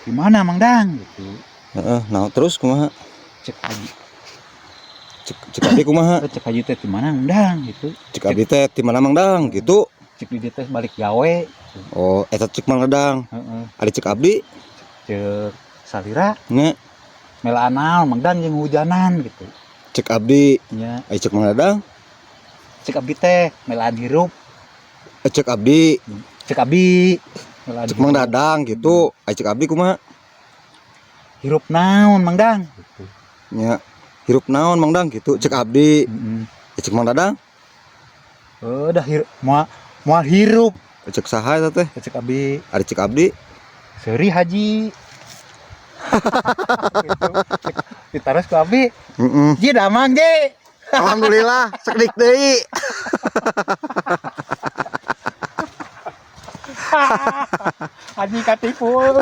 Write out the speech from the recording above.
Di mana Mang Dang gitu. Heeh, nah terus kumaha? Cek Haji. Cek abdi kumaha? Cek Haji teh di mana Mang Dang gitu. Cek abdi teh di mana Mang Dang gitu. Cek di teh balik gawe. Oh, eta cek Mang Dadang. Heeh. Ari cek abdi Cek salira nya melaan naon Mang Dang jeung hujanan gitu. Cek abdi, Nya ari cek Mang Dadang, cek abdi teh melaan hirup. Eh, cek abdi, Cek abdi melaan cek Mang hirup. Dadang gitu. Ari cek abdi kumaha? Hirup naon Mang Dang gitu. Nya hirup naon Mang Dang gitu. Cek abdi, Heeh. eh, cek Mang Dadang, Udah hirup moal moal hirup. Eh, cek saha eta teh? Cek abdi. Ari cek abdi, Seuri Haji gitu. Ditaros ku abdi. Heeh. Ji damang ji. Alhamdulillah, sekedik deui. Haji katipu.